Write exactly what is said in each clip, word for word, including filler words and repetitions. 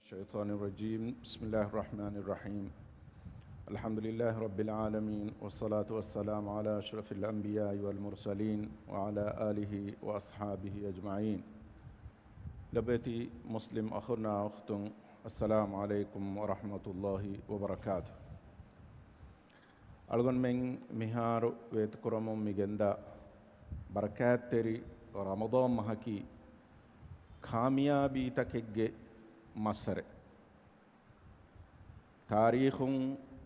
الشيطان الرجيم. بسم الله الرحمن الرحيم. الحمد لله رب العالمين، والصلاة والسلام على أشرف الأنبياء والمرسلين، وعلى آله وأصحابه أجمعين. ލޮބުވެތި މުސްލިމް އަޚުންނާ އުޚްތުން، السلام عليكم ورحمة الله وبركاته. އަޅުގަނޑުމެން މިހާރު ވޭތުކުރަމުން މި ގެންދާ ބަރަކާތްތެރި ރަމަޟާން މަހަކީ ކާމިޔާބީތަކެއްގެ މައްސަރެއް. ތާރީޚުން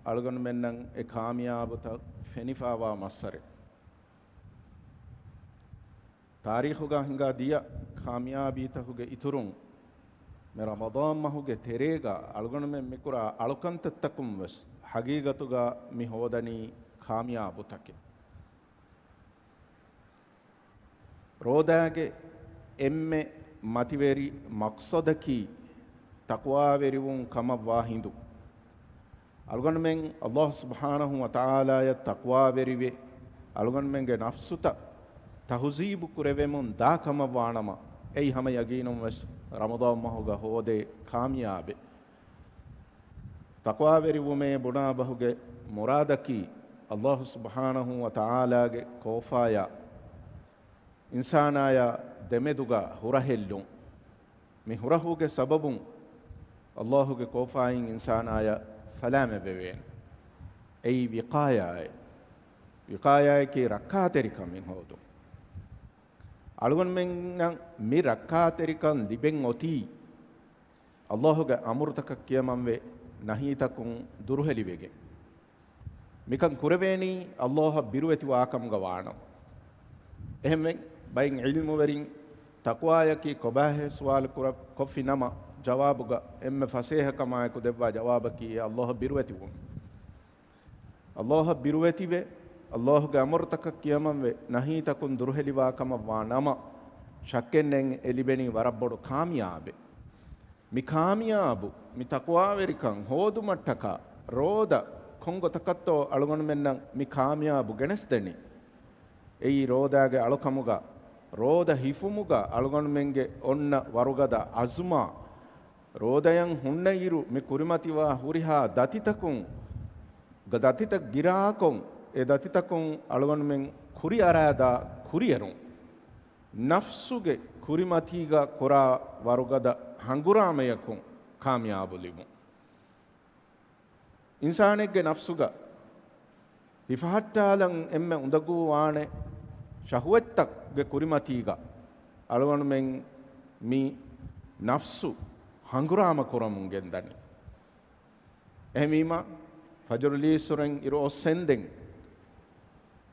އަޅުގަނޑުމެންނަށް އެ ކާމިޔާބުތައް ފެނިފާވާ މައްސަރެއް. ތާރީޚުގަ ހިނގާ ދިޔަ ކާމިޔާބީތަކުގެ އިތުރުން، މި ރަމަޟާން މަހުގެ ތެރޭގަ އަޅުގަނޑުމެން މިކުރާ އަޅުކަންތައްތަކުން ވެސް ހަގީގަތުގަ މި ހޯދަނީ ކާމިޔާބުތަކެއް. ރޯދާގެ އެންމެ މަތިވެރި މަޤްޞަދަކީ ތަޤްވާވެރިވުން ކަމަށްވާ ހިނދު. އަޅުގަނޑުމެން ﷲ ސުބްޙާނަހޫ ވަތަޢާލާޔަށް ތަޤްވާވެރިވެ، އަޅުގަނޑުމެންގެ ނަފްސުތައް ތަހުޒީބު ކުރެވެމުން ދާ ކަމަށް ވާނަމަ، އެއީ ހަމަ ޔަގީނުން ވެސް ރަމަޟާން މަހުގަ ހޯދޭ ކާމިޔާބެއް. ތަޤްވާވެރިވުމޭ ބުނާ ބަހުގެ މުރާދަކީ، ﷲ ސުބްޙާނަހޫ ވަތަޢާލާގެ ކޯފާޔާ އިންސާނާޔާ ދެމެދުގަ ހުރަހެއްލުން. މި ހުރަހުގެ ސަބަބުން ﷲގެ ކޯފާއިން އިންސާނާޔަށް ސަލާމަތްވެވޭނެ. އެއީ ވިޤާޔާއެއް. ވިޤާޔާއަކީ ރައްކާތެރިކަމެއް ހޯދުން. އަޅުގަނޑުމެންނަށް މި ރައްކާތެރިކަން ލިބެން އޮތީ، ﷲގެ އަމުރުތަކަށް ކިޔަމަންވެ، ނަހީތަކުން ދުރުހެލިވެގެން. މިކަން ކުރެވޭނީ ﷲއަށް ބިރުވެތިވާކަމުގަ ވާނަމަ. އެހެންވެ، ބައެއް ޢިލްމުވެރިން ތަޤްވާޔަކީ ކޮބާހޭ ސުވާލު ކުރ-، ކޮށްފި ނަމަ، ޖަވާބުގަ އެންމެ ފަސޭހަކަމާއެކު ދެއްވާ ޖަވާބަކީ ﷲއަށް ބިރުވެތިވުން. ﷲއަށް ބިރުވެތިވެ، ﷲގެ އަމުރުތަކަށް ކިޔަމަންވެ، ނަހީތަކުން ދުރުހެލިވާ ކަމަށް ވާ ނަމަ، ޝައްކެއްނެތް އެ ލިބެނީ ވަރަށް ބޮޑު ކާމިޔާބެއް. މި ކާމިޔާބު، މި ތަޤްވާވެރިކަން ހޯދުމަށްޓަކާ ރޯދަ ކޮން ގޮތަކަށްތޯ އަޅުގަނޑުމެންނަށް މި ކާމިޔާބު ގެނެސްދެނީ؟ އެއީ ރޯދާގެ އަޅުކަމުގަ، ރޯދަ ހިފުމުގަ އަޅުގަނޑުމެންގެ އޮންނަ ވަރުގަދަ ޢަޒުމާ، ރޯދަޔަށް ހުންނައިރު މި ކުރިމަތިވާ ހުރިހާ ދަތިތަކުން، ދަތިތައް ގިރާކޮށް، އެ ދަތިތަކުން އަޅުގަނޑުމެން ކުރިއަރާދާ ކުރިއެރުން. ނަފްސުގެ ކުރިމަތީގަ ކުރާ ވަރުގަދަ ހަނގުރާމަޔަކުން ކާމިޔާބު ލިބުން. އިންސާނެއްގެ ނަފްސުގަ ހިފަހައްޓާލަން އެންމެ އުނދަގޫވާނެ ޝަހުވަތްތަކުގެ ކުރިމަތީގަ އަޅުގަނޑުމެން މި ނަފްސު ހަނގުރާމަ ކުރަމުން ގެންދަނީ. އެހެންވީމަ، ފަޖުރު ލީއްސުރެން އިރު އޮއްސެންދެން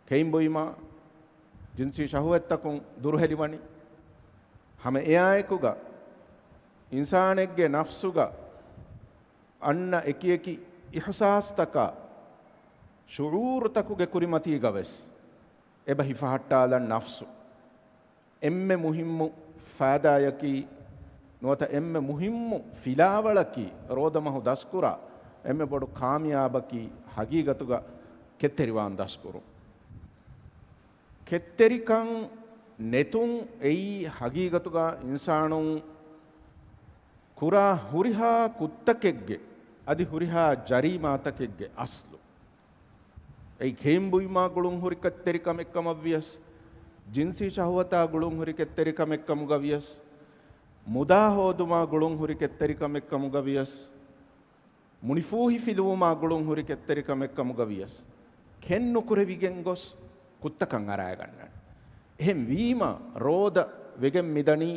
ކެއިން ބުއިމަ، ޖިންސީ ޝަހުވަތްތަކުން ދުރުހެލިވަނީ. ހަމަ އެއާއެކުގަ އިންސާނެއްގެ ނަފްސުގަ އަންނަ އެކިއެކި އިޙްސާސްތަކާ، ޝުޢޫރުތަކުގެ ކުރިމަތީގަ ވެސް އެބަ ހިފަހައްޓާލަން ނަފްސު. އެންމެ މުހިއްމު ފާއިދާޔަކީ، ނުވަތަ އެންމެ މުހިއްމު ފިލާވަޅަކީ، ރޯދަމަހު ދަސްކުރާ އެންމެ ބޮޑު ކާމިޔާބަކީ، ހަގީގަތުގަ ކެތްތެރިވާން ދަސްކުރުން. ކެތްތެރިކަން ނެތުން އެއީ ހަގީގަތުގަ އިންސާނުން ކުރާ ހުރިހާ ކުށްތަކެއްގެ، އަދި ހުރިހާ ޖަރީމާތަކެއްގެ އަސްލު. އެއީ ކެއިން ބުއިމާ ގުޅުން ހުރި ކެތްތެރިކަމެއްކަމަށް ވިޔަސް، ޖިންސީ ޝަހުވަތާ ގުޅުން ހުރި ކެތްތެރިކަމެއްކަމުގަ ވިޔަސް، މުދާ ހޯދުމާ ގުޅުން ހުރި ކެތްތެރިކަމެއްކަމުގަ ވިޔަސް، މުނިފޫހިފިލުވުމާ ގުޅުން ހުރި ކެތްތެރިކަމެއްކަމުގަ ވިޔަސް، ކެއްނުކުރެވިގެން ގޮސް ކުށްތަކަށް އަރާގަންނަން. އެހެން ވީމަ، ރޯދަ ވެގެން މިދަނީ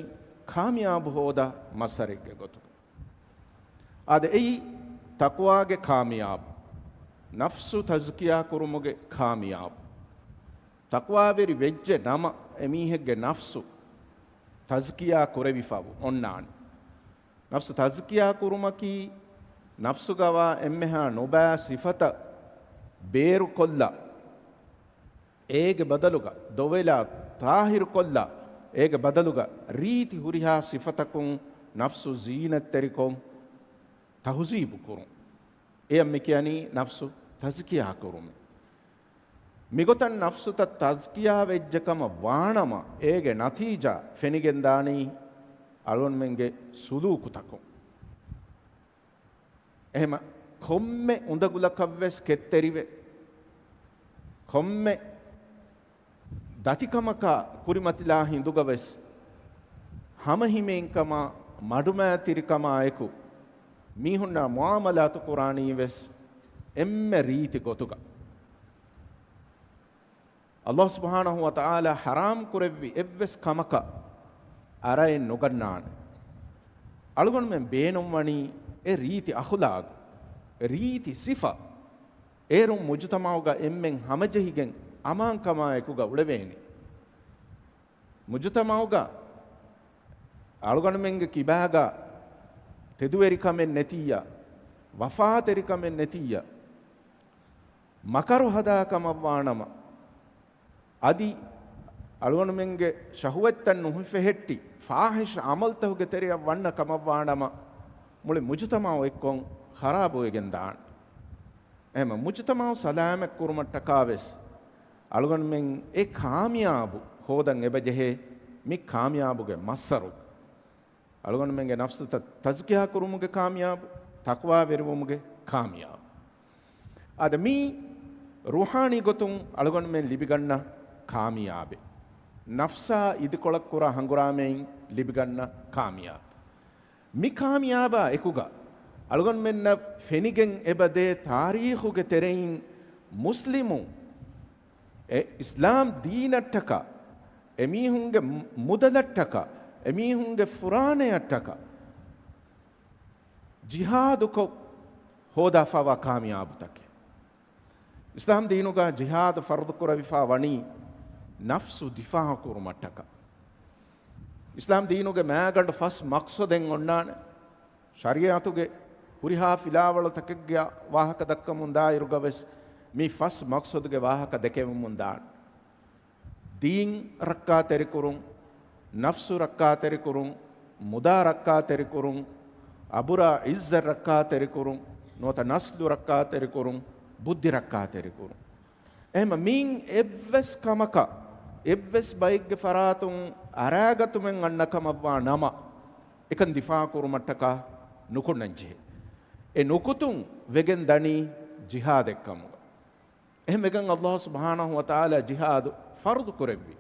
ކާމިޔާބު ހޯދާ މައްސަރެއްގެ ގޮތުގަ. އާދެ، އެއީ ތަޤްވާގެ ކާމިޔާބު، ނަފްސު ތަޒްކިޔާ ކުރުމުގެ ކާމިޔާބު. ތަޤްވާވެރި ވެއްޖެ ނަމަ، އެމީހެއްގެ ނަފްސު ތަޒްކިޔާ ކުރެވިފަ އޮންނާނެ. ނަފްސު ތަޒްކިޔާ ކުރުމަކީ، ނަފްސުގަވާ އެންމެހާ ނުބައި ސިފަތައް ބޭރުކޮށްލާ، އޭގެ ބަދަލުގަ ދޮވެލާ، ތާހިރުކޮށްލާ، އޭގެ ބަދަލުގަ ރީތި ހުރިހާ ސިފަތަކުން ނަފްސު ޒީނަތްތެރިކޮށް ތަހުޒީބު ކުރުން. އެޔަށް މި ކިޔަނީ ނަފްސު ތަޒްކިޔާ ކުރުމެއް. މިގޮތަށް ނަފްސުތައް ތަޒްކިޔާ ވެއްޖެ ކަމަށް ވާނަމަ، އޭގެ ނަތީޖާ ފެނިގެންދާނީ އަޅުގަނޑުމެންގެ ސުލޫކުތަކުން. އެހެމަ ކޮންމެ އުނދަގުލަކަށްވެސް ކެތްތެރިވެ، ކޮންމެ ދަތިކަމަކާ ކުރިމަތިލާ ހިނދުގަވެސް، ހަމަހިމޭންކަމާ މަޑުމައިތިރިކަމާއެކު މީހުންނާ މުޢާމަލާތު ކުރާނީވެސް އެންމެ ރީތި ގޮތުގަ. ﷲ ސުބްޙާނަހޫ ވަތަޢާލާ ޙަރާމް ކުރެއްވި އެއްވެސް ކަމަކަށް އަރައެއް ނުގަންނާނެ. އަޅުގަނޑުމެން ބޭނުންވަނީ އެ ރީތި އަޚުލާގު، ރީތި ސިފަ، އޭރުން މުޖުތަމަޢުގަ އެންމެން ހަމަޖެހިގެން އަމާންކަމާއެކުގަ އުޅެވޭނެ. މުޖުތަމަޢުގަ އަޅުގަނޑުމެންގެ ކިބާގަ ތެދުވެރިކަމެއް ނެތިއްޔާ، ވަފާތެރިކަމެއް ނެތިއްޔާ، މަކަރު ހަދާ ކަމަށްވާނަމަ، އަދި އަޅުގަނޑުމެންގެ ޝަހުވަތްތައް ނުހިފެހެއްޓި ފާޙިޝް ޢަމަލްތަކުގެ ތެރެއަށް ވަންނަ ކަމަށްވާނަމަ، މުޅި މުޖުތަމަޢު އެއްކޮށް ޚަރާބުވެގެން ދާނެ. އެހެމަ މުޖުތަމަޢު ސަލާމަތް ކުރުމަށްޓަކާވެސް އަޅުގަނޑުމެން އެ ކާމިޔާބު ހޯދަން އެބަޖެހޭ މި ކާމިޔާބުގެ މައްސަރު. އަޅުގަނޑުމެންގެ ނަފްސުތައް ތަޒްކިޔާ ކުރުމުގެ ކާމިޔާބު، ތަޤްވާވެރިވުމުގެ ކާމިޔާބު. އާދެ، މީ ރޫޙާނީ ގޮތުން އަޅުގަނޑުމެން ލިބިގަންނަ ކާމިޔާބެއް. ނަފްސާ އިދިކޮޅަށް ކުރާ ހަނގުރާމައިން ލިބިގަންނަ ކާމިޔާބު. މި ކާމިޔާބާ އެކުގަ އަޅުގަނޑުމެންނަށް ފެނިގެން އެބަދޭ ތާރީޚުގެ ތެރެއިން މުސްލިމުން އެ އިސްލާމް ދީނަށްޓަކާ، އެމީހުންގެ މު-، މުދަލަށްޓަކާ، އެމީހުންގެ ފުރާނަޔަށްޓަކާ ޖިހާދުކޮށް ހޯދާފަވާ ކާމިޔާބުތަކެއް. އިސްލާމް ދީނުގަ ޖިހާދު ފަރުޟު ކުރެވިފަ ވަނީ ނަފްސު ދިފާޢު ކުރުމަށްޓަކާ. އިސްލާމް ދީނުގެ މާގަނޑު ފަސް މަޤްޞަދެއް އޮންނާނެ. ޝަރީޢަތުގެ ހުރިހާ ފިލާވަޅުތަކެއްގެ ވާހަކަ ދައްކަމުން ދާއިރުގަވެސް މި ފަސް މަޤްޞަދުގެ ވާހަކަ ދެކެވެމުން ދާނެ. ދީން ރައްކާތެރިކުރުން، ނަފްސު ރައްކާތެރިކުރުން، މުދާ ރައްކާތެރިކުރުން، އަބުރާ ޢިއްޒަތް ރައްކާތެރިކުރުން، ނުވަތަ ނަސްލު ރައްކާތެރިކުރުން، ބުއްދި ރައްކާތެރިކުރުން. އެހެމަ މިއިން އެއްވެސް ކަމަކަށް އެއްވެސް ބައެއްގެ ފަރާތުން އަރާގަތުމެއް އަންނަ ކަމަށްވާ ނަމަ، އެކަން ދިފާޢު ކުރުމަށްޓަކާ ނުކުންނަންޖެހޭ. އެ ނުކުތުން ވެގެން ދަނީ ޖިހާދެއްކަމުގަ. އެހެންވެގެން ﷲ ސުބްޙާނަހޫ ވަތަޢާލާ ޖިހާދު ފަރުޟު ކުރެއްވި.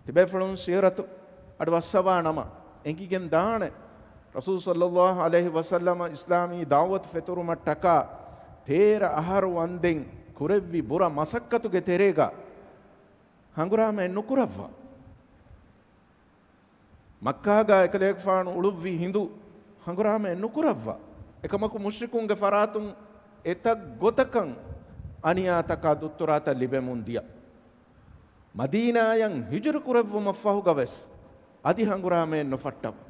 ތިބޭފުޅުން ސީރަތު އަޑު އައްސަވާ ނަމަ، އެނގިގެން ދާނެ، ރަސޫލު ޞައްލައްލާހު ޢަލައިހި ވަސައްލަމަ އިސްލާމީ ދަޢުވަތު ފެތުރުމަށްޓަކާ ތޭރަ އަހަރު ވަންދެން ކުރެއްވި ބުރަ މަސައްކަތުގެ ތެރޭގަ ހަނގުރާމައެއް ނުކުރައްވާ. މައްކާގަ އެކަލޭގެފާނު އުޅުއްވި ހިނދު ހަނގުރާމައެއް ނުކުރައްވާ. އެކަމަކު މުޝްރިކުންގެ ފަރާތުން އެތައް ގޮތަކަށް އަނިޔާތަކާ ދުއްތުރާތައް ލިބެމުން ދިޔަ. މަދީނާޔަށް ހިޖުރަ ކުރެއްވުމަށްފަހުގަވެސް އަދި ހަނގުރާމައެއް ނުފައްޓަވާ.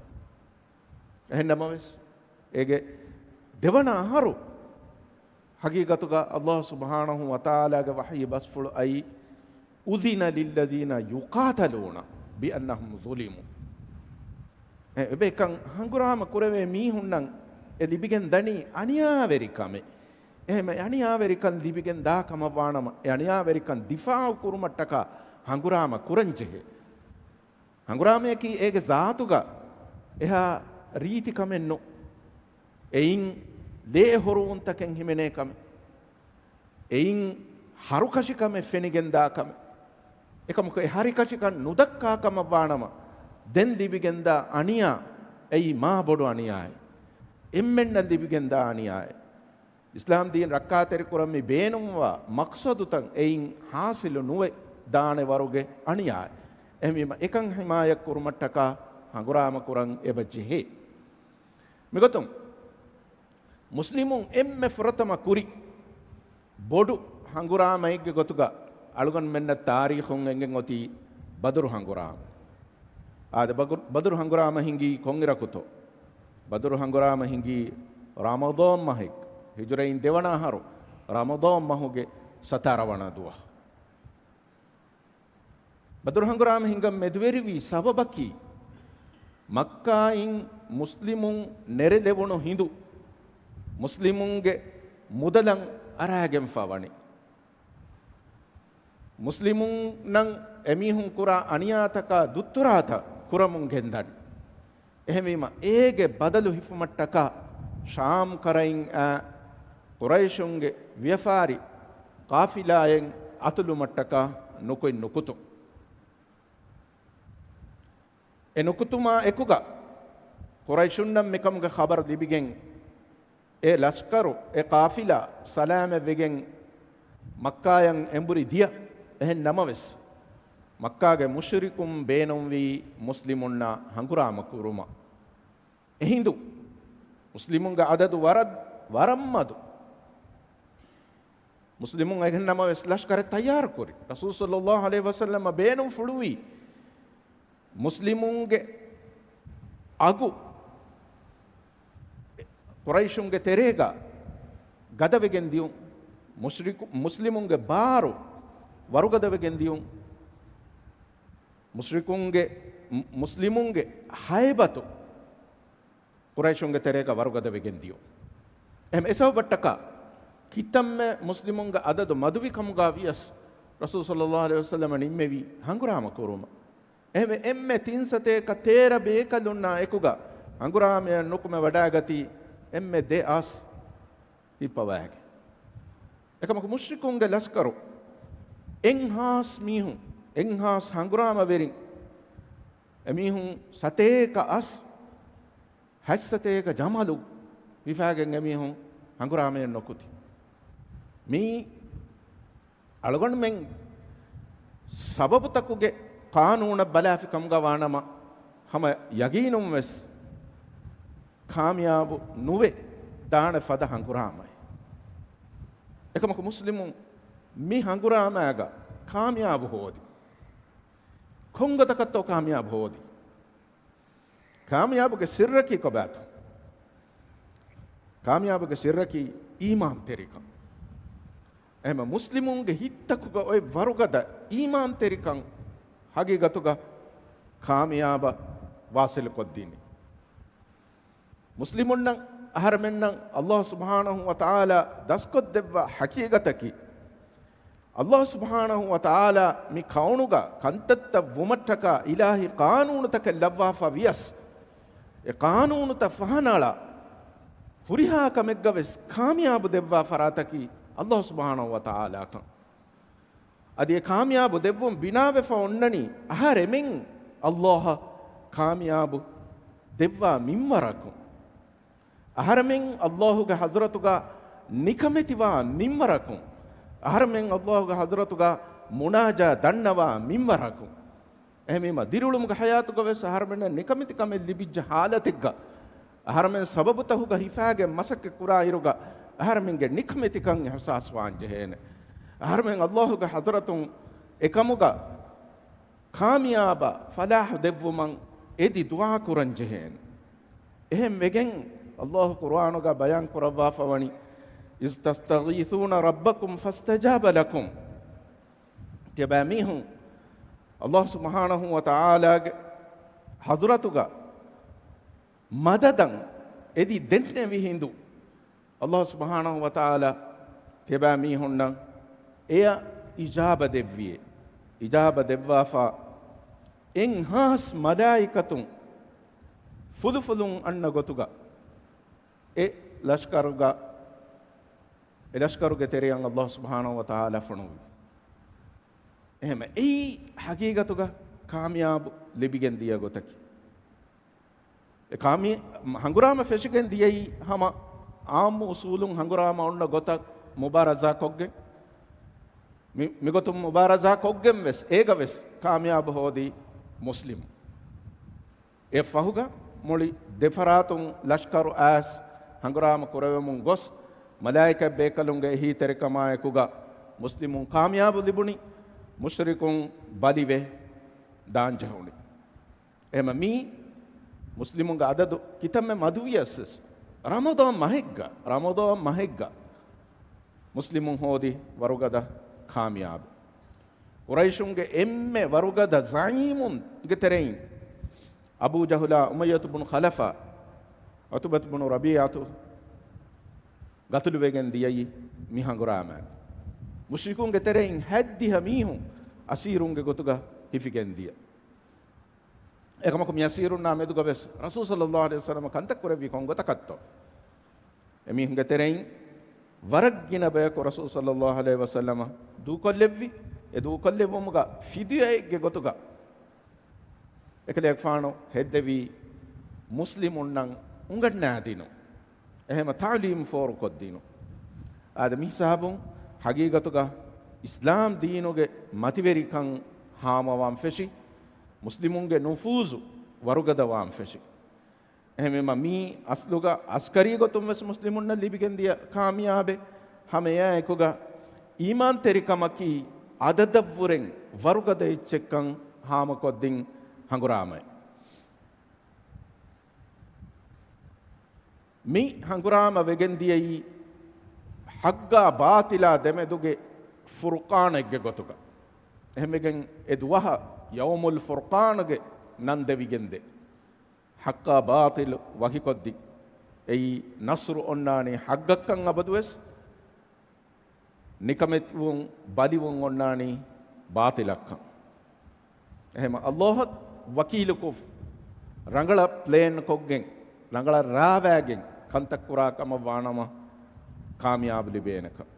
އެހެންނަމަވެސް، އޭގެ ދެވަނަ އަހަރު ހަގީގަތުގަ ﷲ ސުބްޙާނަހޫ ވަތަޢާލާގެ ވަޙީ ބަސްފުޅު އައީ، "أذن للذين يقاتلون بأنهم ظلموا." އެ، އެބޭކަން ހަނގުރާމަ ކުރެވޭ މީހުންނަށް އެ ލިބިގެން ދަނީ އަނިޔާވެރިކަމެއް. އެހެން އެ އަނިޔާވެރިކަން ލިބިގެން ދާ ކަމަށްވާނަމަ، އެ އަނިޔާވެރިކަން ދިފާޢު ކުރުމަށްޓަކާ ހަނގުރާމަ ކުރަންޖެހޭ. ހަނގުރާމަޔަކީ އޭގެ ޒާތުގަ އެހާ ރީތި ކަމެއް ނޫން. އެއިން ލޭ ހޮރުވުންތަކެއް ހިމެނޭ ކަމެއް. އެއިން ހަރުކަށިކަމެއް ފެނިގެންދާ ކަމެއް. އެކަމަކު އެ ހަރިކަށިކަން ނުދައްކާ ކަމަށްވާނަމަ، ދެން ލިބިގެންދާ އަނިޔާ އެއީ މާ ބޮޑު އަނިޔާއެއް. އެންމެންނަށް ލިބިގެންދާ އަނިޔާއެއް. އިސްލާމް ދީން ރައްކާތެރިކުރަން މި ބޭނުންވާ މަޤްޞަދުތައް އެއިން ޙާޞިލު ނުވެ ދާނެ ވަރުގެ އަނިޔާއެއް. އެހެންވީމަ، އެކަން ޙިމާޔަތް ކުރުމަށްޓަކާ ހަނގުރާމަ ކުރަން އެބަ ޖެހޭ. މިގޮތުން، މުސްލިމުން އެންމެ ފުރަތަމަ ކުރި ބޮޑު ހަނގުރާމައެއްގެ ގޮތުގަ އަޅުގަނޑުމެންނަށް ތާރީޚުން އެނގެން އޮތީ ބަދުރު ހަނގުރާމަ. އާދެ، ބަގު-، ބަދުރު ހަނގުރާމަ ހިނގީ ކޮންއިރަކުތޯ؟ ބަދުރު ހަނގުރާމަ ހިނގީ ރަމަޟާން މަހެއް، ހިޖުރައިން ދެވަނަ އަހަރު ރަމަޟާން މަހުގެ ސަތާރަ ވަނަ ދުވަހު. ބަދުރު ހަނގުރާމަ ހިނގަން މެދުވެރިވީ ސަބަބަކީ، މައްކާއިން މުސްލިމުން ނެރެލެވުނު ހިނދު، މުސްލިމުންގެ މުދަލަށް އަރާގެންފަ ވަނީ. މުސްލިމުންނަށް އެމީހުން ކުރާ އަނިޔާތަކާ ދުއްތުރާތައް ކުރަމުން ގެންދަނީ. އެހެންވީމަ، އޭގެ ބަދަލު ހިފުމަށްޓަކާ ޝާމް ކަރައިން އާ ޤުރައިޝުންގެ ވިޔަފާރި ޤާފިލާއެއް އަތުލުމަށްޓަކާ ނުކުތް ނުކުތުން. އެ ނުކުތުމާ އެކުގަ ޤުރައިޝުންނަށް މިކަމުގެ ޚަބަރު ލިބިގެން، އެ ލަޝްކަރު، އެ ޤާފިލާ ސަލާމަތްވެގެން މައްކާޔަށް އެނބުރި ދިޔަ. އެހެން ނަމަވެސް، މައްކާގެ މުޝްރިކުން ބޭނުންވީ މުސްލިމުންނާ ހަނގުރާމަ ކުރުމަށް. އެހިނދު މުސްލިމުންގެ އަދަދު ވަރަށް، ވަރަށް މަދު. މުސްލިމުން އެހެން ނަމަވެސް ލަޝްކަރެއް ތައްޔާރު ކުރި. ރަސޫލު ޞައްލައްލާހު ޢަލައިހި ވަސައްލަމަށް ބޭނުން ފުޅުވީ މުސްލިމުންގެ އަގު ޤުރައިޝުންގެ ތެރޭގަ ގަދަވެގެން ދިޔުން، މުޝްރިކު-، މުސްލިމުންގެ ބާރު ވަރުގަދަވެގެން ދިޔުން، މުޝްރިކުންގެ، މު-، މުސްލިމުންގެ ހައިބަތު ޤުރައިޝުންގެ ތެރޭގަ ވަރުގަދަވެގެން ދިޔުން. އެހެން އެސަބަބަށްޓަކާ ކިތަންމެ މުސްލިމުންގެ އަދަދު މަދުވި ކަމުގަ ވިޔަސް، ރަސޫލު ޞައްލައްލާހު ޢަލައިހި ވަސައްލަމަ ނިންމެވީ ހަނގުރާމަ ކުރުމަށް. އެހެންވެ، އެންމެ ތިން ސަތޭކަ ތޭރަ ބޭކަލުންނާ އެކުގަ ހަނގުރާމަޔަށް ނުކުމެ ވަޑައިގަތީ އެންމެ ދެ އަސް ހިއްޕަވައިގެން. އެކަމަކު މުޝްރިކުންގެ ލަޝްކަރު އެއްހާސް މީހުން، އެއްހާސް ހަނގުރާމަވެރިން، އެމީހުން ސަތޭކަ އަސް، ހަތްސަތޭކަ ޖަމަލު ހިފާގެން އެމީހުން ހަނގުރާމަޔަށް ނުކުތި. މީ އަޅުގަނޑުމެން ސަބަބުތަކުގެ ޤާނޫނަށް ބަލާފި ކަމުގަ ވާނަމަ، ހަމަ ޔަގީނުން ވެސް ކާމިޔާބު ނުވެ ދާނެ ފަދަ ހަނގުރާމައެއް. އެކަމަކު މުސްލިމުން މި ހަނގުރާމައިގަ ކާމިޔާބު ހޯދި. ކޮންގޮތަކަށްތޯ ކާމިޔާބު ހޯދި؟ ކާމިޔާބުގެ ސިއްރަކީ ކޮބާތޯ؟ ކާމިޔާބުގެ ސިއްރަކީ އީމާންތެރިކަން. އެހެންމަ މުސްލިމުންގެ ހިތްތަކުގަ އޮތް ވަރުގަދަ އީމާންތެރިކަން ހަގީގަތުގަ ކާމިޔާބަށް ވާސިލުކޮށްދިނީ. މުސްލިމުންނަށް އަހަރެމެންނަށް ﷲ ސުބްޙާނަހޫ ވަތަޢާލާ ދަސްކޮށްދެއްވާ ޙަޤީޤަތަކީ، ﷲ ސުބްޙާނަހޫ ވަތަޢާލާ މި ކައުނުގަ ކަންތައްތައް ވުމަށްޓަކާ އިލާހީ ޤާނޫނުތަކެއް ލައްވާފަ ވިޔަސް، އެ ޤާނޫނުތައް ފަހަނައަޅާ ހުރިހާ ކަމެއްގަ ވެސް ކާމިޔާބު ދެއްވާ ފަރާތަކީ ﷲ ސުބްޙާނަހޫ ވަތަޢާލާކަން. އަދި އެ ކާމިޔާބު ދެއްވުން ބިނާވެފަ އޮންނަނީ އަހަރެމެން ﷲ އަށް ކާމިޔާބު ދެއްވާ މިންވަރަކުން. އަހަރެމެން ﷲ ގެ ޙަޟްރަތުގަ ނިކަމެތިވާ މިންވަރަކުން. އަހަރެމެން ﷲ ގެ ޙަޟްރަތުގަ މުނާޖާ ދަންނަވާ މިންވަރަކުން. އެހެންވީމަ، ދިރިއުޅުމުގެ ޙަޔާތުގަ ވެސް އަހަރެމެންނަށް ނިކަމެތިކަމެއް ލިބިއްޖެ ޙާލަތެއްގަ، އަހަރެމެން ސަބަބުތަކުގަ ހިފާގެން މަސައްކަތް ކުރާ އިރުގަ، އަހަރެމެންގެ ނިކަމެތިކަން އިޙްސާސް ވާން ޖެހޭނެ. އަހަރެމެން ﷲ ގެ ޙަޟްރަތުން އެކަމުގަ ކާމިޔާބަށް ފަލާޙު ދެއްވުމަށް އެދި ދުޢާ ކުރަން ޖެހޭނެ. އެހެން ވެގެން، ﷲ ޤުރްއާނުގަ ބަޔާން ކުރައްވާފަ ވަނީ، "إِذْ تَسْتَغِيثُونَ رَبَّكُمْ فَاسْتَجَابَ لَكُمْ." ތިޔަބައިމީހުން ﷲ ސުބްޙާނަހޫ ވަތަޢާލާގެ ޙަޟްރަތުގަ މަދަދަށް އެދި ދެންނެވި ހިނދު، ﷲ ސުބްޙާނަހޫ ވަތަޢާލާ ތިޔަބައިމީހުންނަށް އެޔަށް އިޖާބަ ދެއްވިއޭ. އިޖާބަ ދެއްވާފަ އެއްހާސް މަލާއިކަތުން ފުލުފުލުން އަންނަ ގޮތުގަ އެ ލަޝްކަރުގަ، އެ ލަޝްކަރުގެ ތެރެއަށް ﷲ ސުބްޙާނަހޫ ވަތަޢާލާ ފޮނުވި. އެހެން އެއީ ޙަޤީޤަތުގަ ކާމިޔާބު ލިބިގެން ދިޔަ ގޮތަކީ. އެ ކާމި-، ހަނގުރާމަ ފެށިގެން ދިޔައީ ހަމަ އާއްމު އުސޫލުން ހަނގުރާމަ އޮންނަ ގޮތަށް މުބާރަޒާ ކޮށްގެން. މި-، މިގޮތުން މުބާރަޒާ ކޮށްގެން ވެސް އޭގަ ވެސް ކާމިޔާބު ހޯދީ މުސްލިމުން. އެ ފަހުގަ މުޅި ދެފަރާތުން ލަޝްކަރު އައިސް ހަނގުރާމަ ކުރެވެމުން ގޮސް، މަލާއިކަތް ބޭކަލުންގެ އެހީތެރިކަމާއެކުގަ މުސްލިމުން ކާމިޔާބު ލިބުނީ، މުޝްރިކުން ބަލިވެ ދާންޖެހުނީ. އެހެމަ މީ މުސްލިމުންގެ އަދަދު ކިތަންމެ މަދުވިޔަސް، ރަމަޟާން މަހެއްގަ، ރަމަޟާން މަހެއްގަ މުސްލިމުން ހޯދި ވަރުގަދަ ކާމިޔާބު. ޤުރައިޝުންގެ އެންމެ ވަރުގަދަ ޒަޢީމުންގެ ތެރެއިން އަބޫ ޖަހުލާ، އުމައްޔަތު ބުނު ޚަލަފާ، ޢުތުބަތު ބުނު ރަބީޢަތު ގަތުލުވެގެން ދިޔައީ މި ހަނގުރާމައިގަ. މުޝްރިކުންގެ ތެރެއިން ހަތްދިހަ މީހުން އަސީރުންގެ ގޮތުގަ ހިފިގެން ދިޔަ. އެކަމަކު މި އަސީރުންނާ މެދުގަ ވެސް ރަސޫލު ޞައްލައްލާހު ޢަލައިހި ވަސައްލަމަ ކަންތައް ކުރެއްވީ ކޮން ގޮތަކަށްތޯ؟ އެމީހުންގެ ތެރެއިން ވަރަށް ގިނަ ބަޔަކު ރަސޫލު ޞައްލައްލާހު ޢަލައިހި ވަސައްލަމަ ދޫކޮށްލެއްވި. އެ ދޫކޮށްލެއްވުމުގަ ފިދިޔައެއްގެ ގޮތުގަ އެކަލޭގެފާނު ހެއްދެވީ މުސްލިމުންނަށް އުނގަންނާދިނުން. އެހެމަ ތަޢުލީމް ފޯރުކޮށްދިނުން. އާދެ، މި ހިސާބުން ހަގީގަތުގަ އިސްލާމް ދީނުގެ މަތިވެރިކަން ހާމަވާން ފެށި، މުސްލިމުންގެ ނުފޫޒު ވަރުގަދަވާން ފެށި. އެހެންވީމަ، މީ އަސްލުގަ އަސްކަރީ ގޮތުން ވެސް މުސްލިމުންނަށް ލިބިގެންދިޔަ ކާމިޔާބެއް. ހަމަ އެއާއެކުގަ އީމާންތެރިކަމަކީ އަދަދަށްވުރެން ވަރުގަދަ އެއްޗެއްކަން ހާމަކޮށްދިން ހަނގުރާމައެއް. މި ހަނގުރާމަ ވެގެންދިޔައީ ޙައްޤާ ބާޠިލާ ދެމެދުގެ ފުރުޤާނެއްގެ ގޮތުގަ. އެހެންވެގެން އެ ދުވަހަށް ޔައުމުލް ފުރުޤާނުގެ ނަން ދެވިގެންދޭ. ޙައްޤާ ބާޠިލު ވަކިކޮށްދިން. އެއީ ނަޞްރު އޮންނާނީ ޙައްޤަށްކަން އަބަދުވެސް، ނިކަމެތިވުން ބަލިވުން އޮންނާނީ ބާޠިލަށްކަން. އެހެމަ ﷲ އަށް ވަކީލުކޮށް، ރަނގަޅަށް ޕްލޭން ކޮށްގެން، ރަނގަޅަށް ރާވާގެން ކަންތައް ކުރާ ކަމަށް ވާނަމަ، ކާމިޔާބު ލިބޭނެކަން.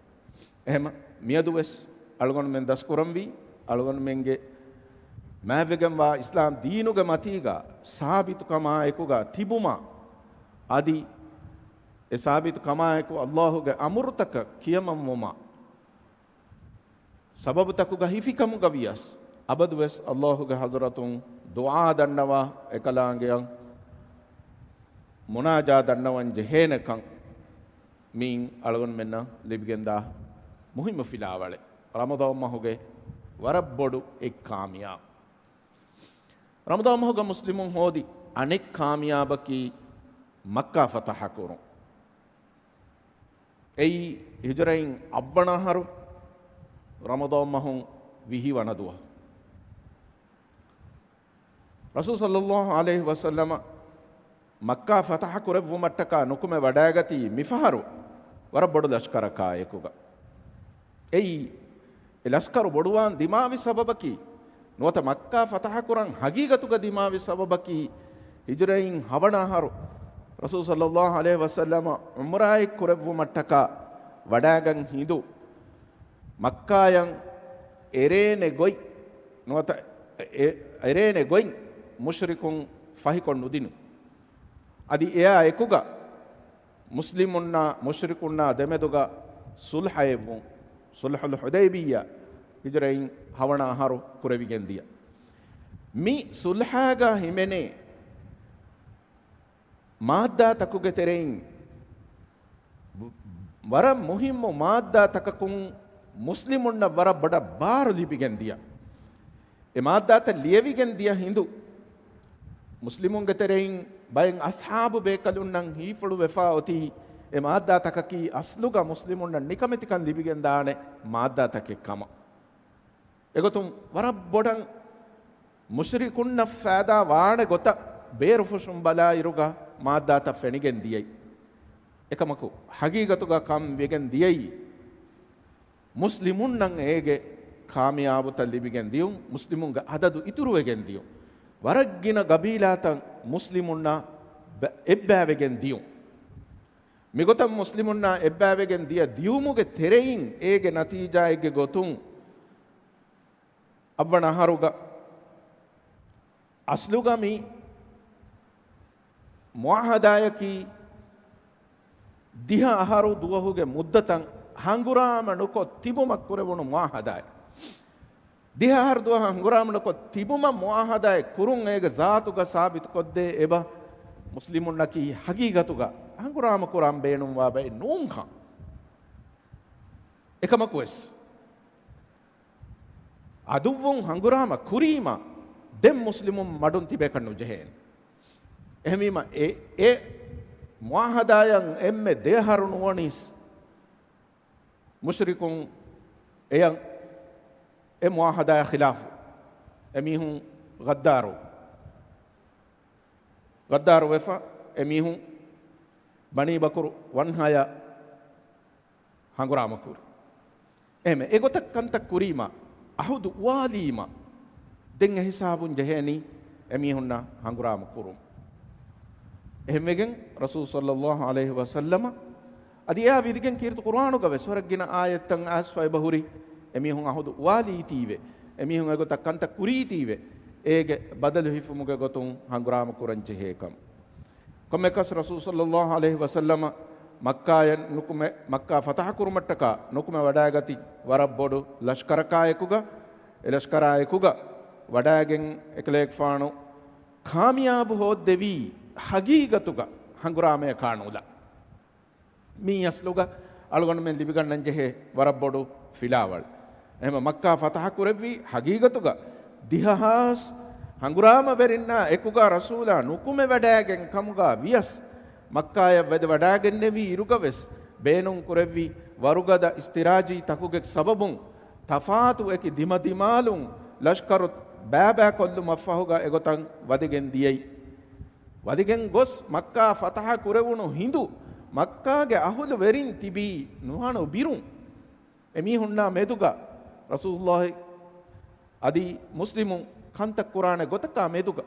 އެހެމަ މިއަދުވެސް އަޅުގަނޑުމެން ދަސްކުރަންވީ، އަޅުގަނޑުމެންގެ މާތްވެގެންވާ އިސްލާމް ދީނުގެ މަތީގަ ސާބިތުކަމާއެކުގަ ތިބުމަށް، އަދި އެ ސާބިތުކަމާއެކު ﷲ ގެ އަމުރުތަކަށް ކިޔަމަންވުމަށް، ސަބަބުތަކުގަ ހިފިކަމުގަ ވިޔަސް، އަބަދުވެސް ﷲ ގެ ޙަޟްރަތުން ދުޢާ ދަންނަވާ، އެކަލާނގެއަށް މުނާޖާ ދަންނަވަން ޖެހޭނެކަން، މިއިން އަޅުގަނޑުމެންނަށް ލިބިގެންދާ މުހިއްމު ފިލާވަޅެއް. ރަމަޟާން މަހުގެ ވަރަށް ބޮޑު އެއް ކާމިޔާބު. ރަމަޟާން މަހުގަ މުސްލިމުން ހޯދި އަނެއް ކާމިޔާބަކީ މައްކާ ފަތަޙަ ކުރުން. އެއީ ހިޖުރައިން އަށްވަނަ އަހަރު ރަމަޟާން މަހުން ވިހި ވަނަ ދުވަހު. ރަސޫލު ޞައްލައްލާހު ޢަލައިހި ވަސައްލަމަ މައްކާ ފަތަޙަ ކުރެއްވުމަށްޓަކާ ނުކުމެ ވަޑައިގަތީ މިފަހަރު ވަރަށް ބޮޑު ލަޝްކަރަކާ އެކުގަ. އެއީ، އެ ލަޝްކަރު ބޮޑުވާން ދިމާވި ސަބަބަކީ، ނުވަތަ މައްކާ ފަތަޙަ ކުރަން ހަގީގަތުގަ ދިމާވި ސަބަބަކީ، ހިޖުރައިން ހަވަނަ އަހަރު ރަސޫލު ޞައްލައްލާހު ޢަލައިހި ވަސައްލަމަ ޢުމްރާއެއް ކުރެއްވުމަށްޓަކާ ވަޑައިގަން ހިނދު، މައްކާޔަށް އެރޭނެ ގޮތް ނުވަތަ އެ-، އެރޭނެ ގޮތް މުޝްރިކުން ފަހިކޮށް ނުދިނު. އަދި އެއާ އެކުގަ މުސްލިމުންނާ މުޝްރިކުންނާ ދެމެދުގަ ޞުލްޙައެއްވުން، ޞުލްޙުލް ޙުދައިބިއްޔާ، ހިޖުރައިން ހަވަނަ އަހަރު ކުރެވިގެން ދިޔަ. މި ޞުލްޙާގަ ހިމެނޭ މާއްދާތަކުގެ ތެރެއިން ވަރަށް މުހިއްމު މާއްދާތަކަކުން މުސްލިމުންނަށް ވަރަށް ބޮޑަށް ބާރު ލިބިގެން ދިޔަ. އެ މާއްދާތައް ލިޔެވިގެން ދިޔަ ހިނދު، މުސްލިމުންގެ ތެރެއިން ބައެއް އަޞްޙާބު ބޭކަލުންނަށް ހީފުޅުވެފާ އޮތީ، އެ މާއްދާތަކަކީ އަސްލުގަ މުސްލިމުންނަށް ނިކަމެތިކަން ލިބިގެންދާނެ މާއްދާތަކެއް ކަމަށް. އެގޮތުން ވަރަށް ބޮޑަށް މުޝްރިކުންނަށް ފައިދާ ވާނެ ގޮތަށް ބޭރުފުށުން ބަލާއިރުގަ މާއްދާތައް ފެނިގެން ދިޔައީ. އެކަމަކު، ހަގީގަތުގަ ކަން ވެގެން ދިޔައީ، މުސްލިމުންނަށް އޭގެ ކާމިޔާބުތައް ލިބިގެން ދިޔުން، މުސްލިމުންގެ އަދަދު އިތުރުވެގެން ދިޔުން، ވަރަށް ގިނަ ގަބީލާތައް މުސްލިމުންނާ ބަ-، އެއްބައިވެގެން ދިޔުން. މިގޮތަށް މުސްލިމުންނާ އެއްބައިވެގެން ދިޔަ ދިޔުމުގެ ތެރެއިން އޭގެ ނަތީޖާއެއްގެ ގޮތުން، އަށްވަނަ އަހަރުގަ އަސްލުގަ މި މުޢާހަދާޔަކީ ދިހަ އަހަރު ދުވަހުގެ މުއްދަތަށް ހަނގުރާމަ ނުކޮށް ތިބުމަށް ކުރެވުނު މުޢާހަދާއެއް. ދިހަ އަހަރު ދުވަހަށް ހަނގުރާމަ ނުކޮށް ތިބުމަށް މުޢާހަދާއެއް ކުރުން އޭގެ ޒާތުގަ ސާބިތުކޮށްދޭ އެބަ މުސްލިމުންނަކީ ހަގީގަތުގަ ހަނގުރާމަ ކުރާން ބޭނުންވާ ބައެއް ނޫންކަން. އެކަމަކުވެސް، އަދުއްވުން ހަނގުރާމަ ކުރީމަ، ދެން މުސްލިމުން މަޑުން ތިބޭކަށް ނުޖެހޭނެ. އެހެންވީމަ، އެ، އެ މުޢާހަދާޔަށް އެންމެ ދެއަހަރު ނުވަނީސް، މުޝްރިކުން އެޔަށް އެ މުޢާހަދާޔާ ޚިލާފު އެމީހުން ޣައްދާރު، ޣައްދާރު ވެފަ އެމީހުން ބަނީ ބަކުރު ވަންހާޔާ ހަނގުރާމަ ކުރި. އެހެން އެގޮތަށް ކަންތައް ކުރީމަ، އަހުދު އުވާލީމަ، ދެން އެހިސާބުން ޖެހޭނީ އެމީހުންނަށް ހަނގުރާމަ ކުރުން. އެހެންވެގެން ރަސޫލު ޞައްލައްލާހު ޢަލައިހި ވަސައްލަމަ އަދި އެއާ ވިދިގެން ކީރިތި ޤުރުއާނުގަވެސް ވަރަށް ގިނަ އާޔަތްތައް އައިސްފައިބަހުރި، އެމީހުން އަހުދު އުވާލީތީވެ، އެމީހުން އެގޮތަށް ކަންތައް ކުރީތީވެ، އޭގެ ބަދަލު ހިފުމުގެ ގޮތުން ހަނގުރާމަ ކުރަން ޖެހޭކަން. ކޮންމެއަކަސް ރަސޫލު ޞައްލައްލާހު ޢަލައިހި ވަސައްލަމަ މައްކާޔަށް ނުކުމެ، މައްކާ ފަތަޙަ ކުރުމަށްޓަކާ ނުކުމެ ވަޑައިގަތި ވަރަށް ބޮޑު ލަޝްކަރަކާއެކުގަ، އެ ލަޝްކަރާއެކުގަ ވަޑައިގެން އެކަލޭގެފާނު ކާމިޔާބު ހޯއްދެވީ ހަގީގަތުގަ ހަނގުރާމަޔަކާ ނުލާ. މީ އަސްލުގަ އަޅުގަނޑުމެން ލިބިގަންނަންޖެހޭ ވަރަށް ބޮޑު ފިލާވަޅު. އެހެން މައްކާ ފަތަޙަ ކުރެއްވީ ހަގީގަތުގަ ދިހަ ހާސް ހަނގުރާމަވެރިންނާ އެކުގަ ރަސޫލާ ނުކުމެވަޑައިގެން ކަމުގަ ވިޔަސް، މައްކާޔަށް ވަދެވަޑައިގެންނެވި އިރުގަވެސް ބޭނުން ކުރެއްވި ވަރުގަދަ އިސްތިރާޖީ ތަކުގެ ސަބަބުން ތަފާތު އެކި ދިމަދިމާލުން ލަޝްކަރު ބައިބައިކޮށްލުމަށްފަހުގަ އެގޮތަށް ވަދެގެން ދިޔައީ. ވަދެގެން ގޮސް މައްކާ ފަތަޙަ ކުރެވުނު ހިނދު މައްކާގެ އަހުލު ވެރިން ތިބީ ނުހަނު ބިރުން. އެމީހުންނާ މެދުގަ ރަސޫލުއްލާހި އަދި މުސްލިމުން ކަންތައް ކުރާނެ ގޮތަކާ މެދުގަ.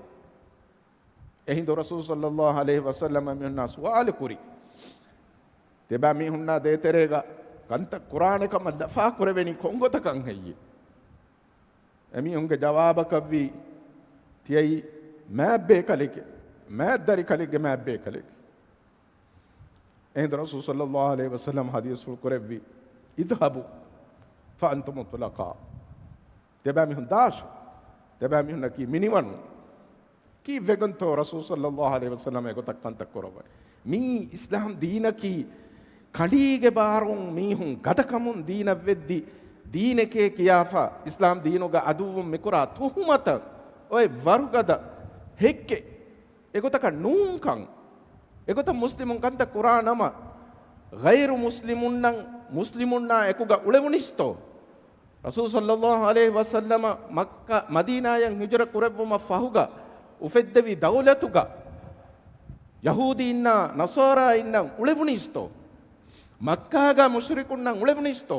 އެހިނދު ރަސޫލު ޞައްލައްލާހު ޢަލައިހި ވަސައްލަމަ އެމީހުންނާ ސުވާލު ކުރި، ތިބާ މީހުންނާ ދޭތެރޭގަ ކަންތައް ކުރާނެ ކަމަށް ލަފާ ކުރެވެނީ ކޮންގޮތަކަށް ހެއްޔެ؟ އެމީހުންގެ ޖަވާބަކަށްވީ، ތިޔައީ މާތް ބޭކަލެކޭ، މާތް ދަރިކަލެއްގެ މާތް ބޭކަލެކޭ. އެހިނދު ރަސޫލު ޞައްލައްލާހު ޢަލައިހި ވަސައްލަމަ ޙަދީޘްފުޅު ކުރެއްވި، اذهبوا فأنتم الطلقاء. ތިބާ މީހުން ދާށޭ. ތިބާ މީހުންނަކީ މިނިވަނުން. ކީއްވެގެންތޯ ރަސޫލު ޞައްލައްލާހު ޢަލައިހި ވަސައްލަމަ އެގޮތަށް ކަންތައް ކުރައްވަނީ؟ މީ އިސްލާމް ދީނަކީ ކަނޑީގެ ބާރުން މީހުން ގަދަކަމުން ދީނަށް ވެއްދި ދީނެކޭ ކިޔާފަ، އިސްލާމް ދީނުގެ އަދުއްވުން މިކުރާ ތުހުމަތަށް އޮތް ވަރުގަދަ ހެއްކެއް. އެގޮތަކަށް ނޫންކަން. އެގޮތަށް މުސްލިމުން ކަންތައް ކުރާ ނަމަ، ޣައިރު މުސްލިމުންނަށް މުސްލިމުންނާ އެކުގަ އުޅެވުނީސްތޯ؟ ރަސޫލު ޞައްލައްލާހު ޢަލައިހި ވަސައްލަމަ މައްކާ، މަދީނާޔަށް ހިޖުރަ ކުރެއްވުމަށް ފަހުގަ އުފެއްދެވި ދައުލަތުގަ ޔަހޫދީންނާ ނަޞާރާއިންނަށް އުޅެވުނީސްތޯ؟ މައްކާގަ މުޝްރިކުންނަށް އުޅެވުނީސްތޯ؟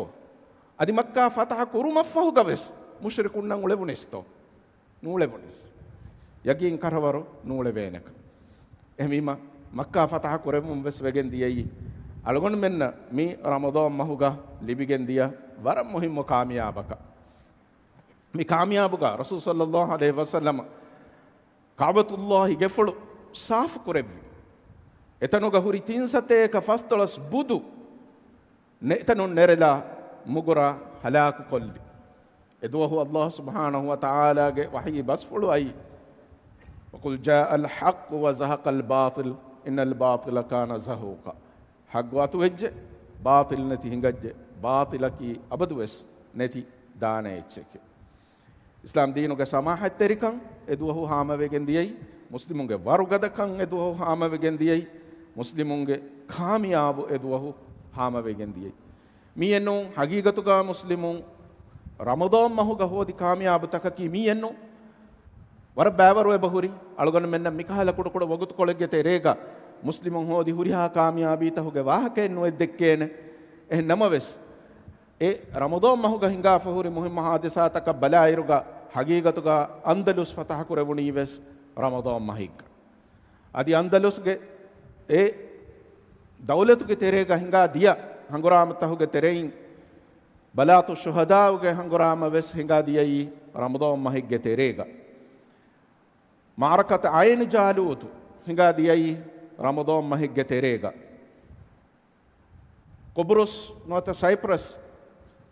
އަދި މައްކާ ފަތަޙަ ކުރުމަށް ފަހުގަވެސް މުޝްރިކުންނަށް އުޅެވުނީސްތޯ؟ ނޫޅެވުނީސް. ޔަގީން ކަރަވަރު ނޫޅެވޭނެކަން. އެހެންވީމަ، މައްކާ ފަތަޙަ ކުރެއްވުން ވެސް ވެގެން ދިޔައީ، އަޅުގަނޑުމެންނަށް މި ރަމަޟާން މަހުގަ ލިބިގެން ދިޔަ ވަރަށް މުހިއްމު ކާމިޔާބަކަށް. މި ކާމިޔާބުގަ ރަސޫލު ޞައްލައްލާހު ޢަލައިހި ވަސައްލަމަ ކަޢުބަތުއްލާހި ގެފުޅު ސާފު ކުރެއްވި. އެތަނުގަ ހުރި ތިން ސަތޭކަ ފަސްދޮޅަސް ބުދު ނެތަނުން ނެރެލާ މުގުރާ ހަލާކު ކޮށްލި. އެ ދުވަހު ﷲ ސުބްޙާނަހު ވަތަޢާލާގެ ވަޙީ ބަސްފުޅު އައީ، وقل جاء الحق وزهق الباطل إن الباطل كان زهوقا. ޙައްޤު އަތުވެއްޖެ، ބާޠިލް ނެތި ހިނގައްޖެ، ބާޠިލަކީ އަބަދުވެސް ނެތި ދާނެ އެއްޗެކޭ. އިސްލާމް ދީނުގެ ސަމާޙަތްތެރިކަން އެ ދުވަހު ހާމަވެގެން ދިޔައީ، މުސްލިމުންގެ ވަރުގަދަކަން އެ ދުވަހު ހާމަވެގެން ދިޔައީ، މުސްލިމުންގެ ކާމިޔާބު އެ ދުވަހު ހާމަވެގެން ދިޔައީ. މިއެއްނޫން ޙަޤީޤަތުގަ މުސްލިމުން ރަމަޟާން މަހުގަ ހޯދި ކާމިޔާބުތަކަކީ މިއެއްނޫން. ވަރަށް ބައިވަރު އެބަހުރި. އަޅުގަނޑުމެންނަށް މިކަހަލަ ކުޑަކުޑަ ވަގުތުކޮޅެއްގެ ތެރޭގަ މުސްލިމުން ހޯދި ހުރިހާ ކާމިޔާބީތަކުގެ ވާހަކައެއް ނުއެއް ދެއްކޭނެ. އެހެން ނަމަވެސް، އެ ރަމަޟާން މަހުގަ ހިނގާފަ ހުރި މުހިއްމު ޙާދިސާތަކަށް ބަލާއިރުގަ، ޙަޤީޤަތުގަ އަންދަލުސް ފަތަޙަ ކުރެވުނީ ވެސް ރަމަޟާން މަހެއްގަ. އަދި އަންދަލުސްގެ އެ ދައުލަތުގެ ތެރޭގަ ހިނގާ ދިޔަ ހަނގުރާމަތަކުގެ ތެރެއިން، ބަލާތު ޝުހަދާއުގެ ހަނގުރާމަ ވެސް ހިނގާ ދިޔައީ ރަމަޟާން މަހެއްގެ ތެރޭގަ. މަޢަރަކަތު ޢައިނު ޖާލޫތު ހިނގާ ދިޔައީ ރަމަޟާން މަހެއްގެ ތެރޭގަ. ޤުބުރުސް ނުވަތަ ސައިޕްރަސް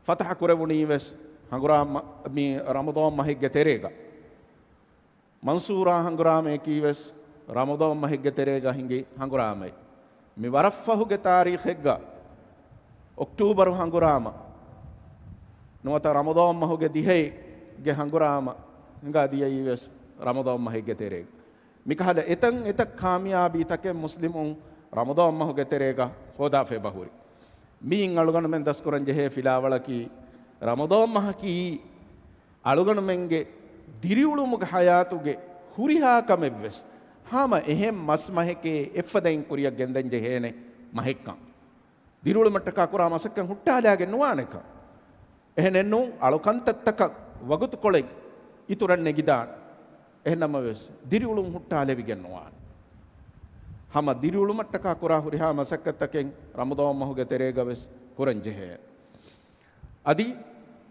ފަތަޙަ ކުރެވުނީ ވެސް ހަނގުރާމަ، މި ރަމަޟާން މަހެއްގެ ތެރޭގަ. މަންސޫރާ ހަނގުރާމަޔަކީ ވެސް ރަމަޟާން މަހެއްގެ ތެރޭގަ ހިނގި ހަނގުރާމައެއް. މި ވަރަށްފަހުގެ ތާރީޚެއްގަ އޮކްޓޫބަރު ހަނގުރާމަ ނުވަތަ ރަމަޟާން މަހުގެ ދިހައެއްގެ ހަނގުރާމަ ހިނގާ ދިޔައީ ވެސް ރަމަޟާން މަހެއްގެ ތެރޭގަ. މިކަހަލަ އެތައް އެތައް ކާމިޔާބީ ތަކެއް މުސްލިމުން ރަމަޟާން މަހުގެ ތެރޭގަ ހޯދާފަ އެބަހުރި. މިއިން އަޅުގަނޑުމެން ދަސްކުރަން ޖެހޭ ފިލާވަޅަކީ، ރަމަޟާން މަހަކީ އަޅުގަނޑުމެންގެ ދިރިއުޅުމުގެ ޙަޔާތުގެ ހުރިހާ ކަމެއްވެސް ހަމަ އެހެން މަސް މަހެކޭ އެއްފަދައިން ކުރިއަށް ގެންދަން ޖެހޭނެ މަހެއްކަން. ދިރިއުޅުމަށްޓަކާ ކުރާ މަސައްކަތް ހުއްޓާލާގެން ނުވާނެކަން. އެހެނެއްނޫން، އަޅު ކަންތައްތަކަށް ވަގުތުކޮޅެއް އިތުރަށް ނެގިދާނެ. އެހެންނަމަވެސް، ދިރިއުޅުން ހުއްޓާލެވިގެން ނުވާނެ. ހަމަ ދިރިއުޅުމަށްޓަކާ ކުރާ ހުރިހާ މަސައްކަތްތަކެއް ރަމަޟާން މަހުގެ ތެރޭގަވެސް ކުރަންޖެހޭ. އަދި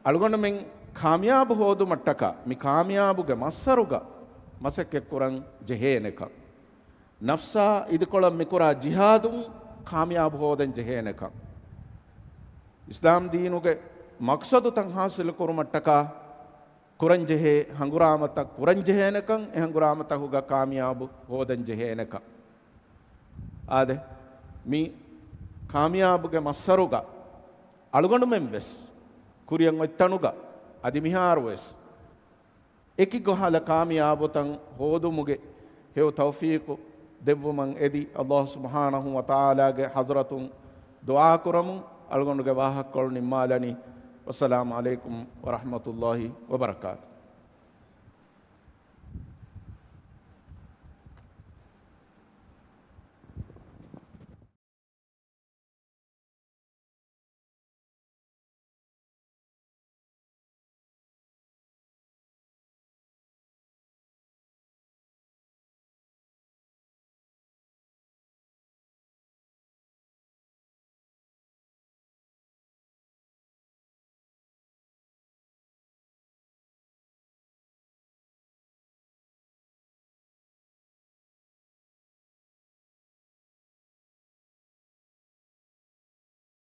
އަޅުގަނޑުމެން ކާމިޔާބު ހޯދުމަށްޓަކާ، މި ކާމިޔާބުގެ މައްސަރުގަ މަސައްކަތްކުރަން ޖެހޭނެކަން، ނަފްސާ އިދިކޮޅަށް މިކުރާ ޖިހާދުން ކާމިޔާބު ހޯދަން ޖެހޭނެކަން، އިސްލާމް ދީނުގެ މަޤްޞަދުތައް ހާސިލުކުރުމަށްޓަކާ ކުރަންޖެހޭ ހަނގުރާމަތައް ކުރަންޖެހޭނެކަން، އެ ހަނގުރާމަތަކުގަ ކާމިޔާބު ހޯދަންޖެހޭނެކަން. އާދެ، މި ކާމިޔާބުގެ މައްސަރުގަ އަޅުގަނޑުމެން ވެސް ކުރިއަށް އޮތް ތަނުގަ އަދި މިހާރު ވެސް އެކި ގޮހާލަ ކާމިޔާބުތައް ހޯދުމުގެ ހެޔޮ ތައުފީޤު ދެއްވުމަށް އެދި، ﷲ ސުބްޙާނަހޫ ވަތަޢާލާގެ ޙަޟްރަތުން ދުޢާ ކުރަމުން، އަޅުގަނޑުގެ ވާހަކަކޮޅު ނިންމާލަނީ. ވައްސަލާމު ޢަލައިކުމް ވަރަޙްމަތުﷲ ވަބަރަކާތު.